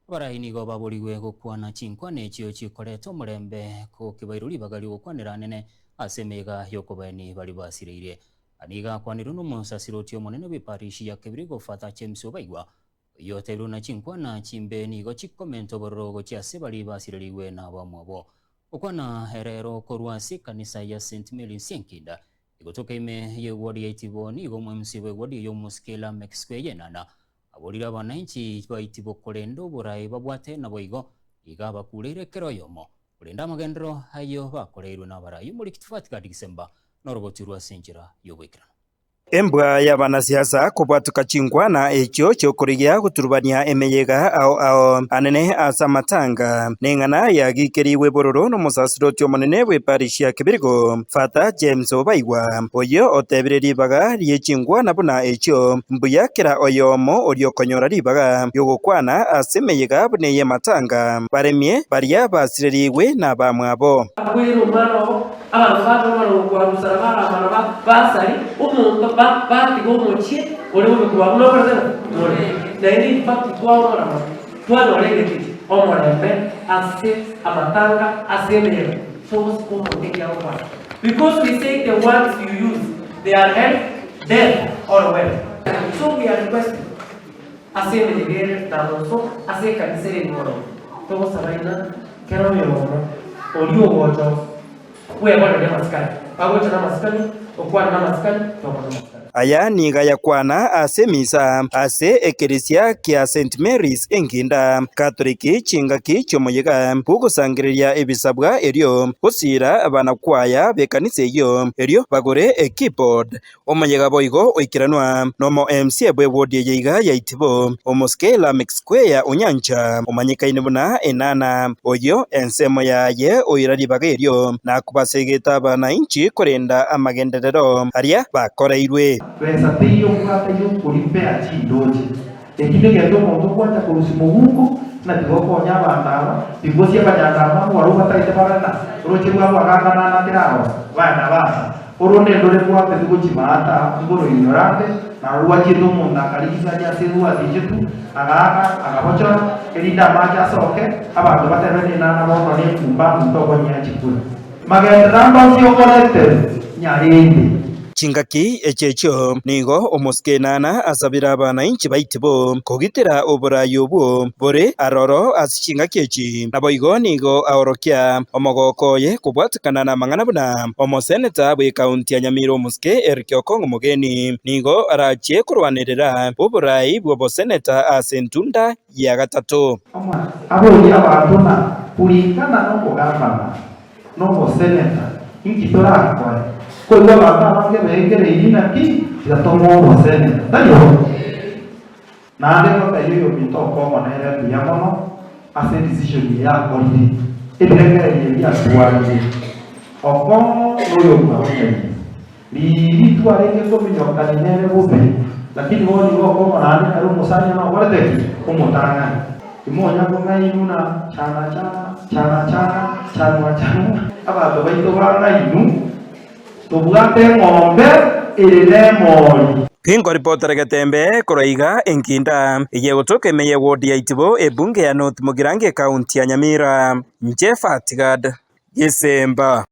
Abarai nigo baborigwe gokwana chinkwana echio chikoreta omorembe, kokibairwe ribaga ri'ogokwanera anene ase emeyega y'okobaeni baria basireire. Nigo akwanirwe nomosasiroti omonene bw'eparishi ya Kebirigo Father James Obaigwa, oyio otebirwe buna chinkwana chimbe nigo chikomenta obororo gochia ase baria basirerigwe nabamwabo. Gokwana ere ero korwa ase ekanisa ya St Mary's Enkinda, egotoka ime y'eward ya Itibo, nigo omwemsi bw'eward eyio omosike Lameck Squeyenana Aborire abananchi baitibwe korende oboraai babwate naboigo iga abakureire kera oyomo, korende amagenderero ayio bakoreirwe nabaraai omoriki Tifati Gadigisemba noroboti rwa ase enchera y'oboikeranu. Embwa y'abanasiasa kobwatoka chinkwana echio chi'okorigia goturubania emeyega ao ao anene ase amatanga, neng'ana yagikerigwe bororo nomosaserdoti omonene bw'eparish ya Kibirigo, Father James Obaigwa, oyio otebire ribaga rie chinkwana buna echio Mbuya kera oyomo oria okonyora ribaga ri'ogokwana ase emeyega buna ey'amatanga, baremie baria basirerigwe nabamwabo. Bakwere omwana obo, abanto batomana gokwarusa na baramana ba basari omonto ba batiga omochie ore bobe korwa abwo nokorete ng'a more. Naende in fact twaomora mono, twanyora egeticha omorembe ase amatanga ase emeyega togosika omonto ekiagokwana because we say the words you use they are health Death or wealth. So we are requesting ase emeyega ere namonso ase ekanisa ere igoro togosaba ng'a kera oyomo oria ogocha bwegoreria amasikani, agocha namasikani, okwane namasikani, tokore namasikani. Aya nigo ayakwana ase emisa ase ekerisia kia St Mary's Enkinda Katoliki chingaki chi'omoyega bw'ogosangereria ebisabwa erio gosiira abanakwaya b'ekanisa eyio erio bagore ekeyboard. Omoyega boigo oikeranwa nomo MCA bw'ewodi eye iga ya Itibo, omosike Lameck Square Onyancha, omanyekaine buna Enana, oyio ensemo yaye oira ribaga erio nakobasegete abanainchi korenda amagenderero aria bakoreirwe. Besa teiyo obwate y'okoripea chindooche. Eki negento omonto ogwancha korusia moguko, ng'a tigokonya abanto aba, tigosia abanyandamwamu barabwo batagete bare na oroche rwabo agakana kera aroro, baye nabasa. Oro nendore rwapetwe gochia maata nkoroinyora ande, na rwachiete omonto akarigisaria ase rwatichetu, agaaka, akabochora, erinde amache asoke, abanto batebe nenana bono nekumba monto okonyea chikura. Magenderera ndonsi okorete nyarende. Chingaki echi echio nigo omosike Enana asabire abanainchi baitibo kogitera oboraai obwo bore aroro ase chingaki echi. Naboigo nigo aorokia omogoko oye kobwatekana namang'ana buna omoseneta bw'ekaunti ya Nyamira omosike Eric Okong'o Mogeni nigo arachie korwanerera oboraai bw'oboseneta ase entunda ya gatato. Aborie abanto na korikana nokogambana noboseneta, inki torakore? Koigwa abanto abange beekereirie naki tiga tomoe oboseneta, tari bo? Naende ngotebia oyominto okong'o nere mbuya mono ase edecision eye akorire, ebirengererio ebi atwarire. Okong'o noyomwabonyariri. Riiri twarenge kominyokania nere bobe, lakini bono igo okong'o naende nere omosani one okorete ki? Omotang'ani. Timonya kong'ainwa na chana chana, chana chana, chanwa chanwa. Abanto baito bang'ainu, tobwate eng'ombe ere nemori. Tinkoripotera getembe korwa iga enkinda eye egotoka ime ye ward ya Itibo ebunge ya North Mugirango ekaunti ya Nyamira. Inche Fatigad Gisemba.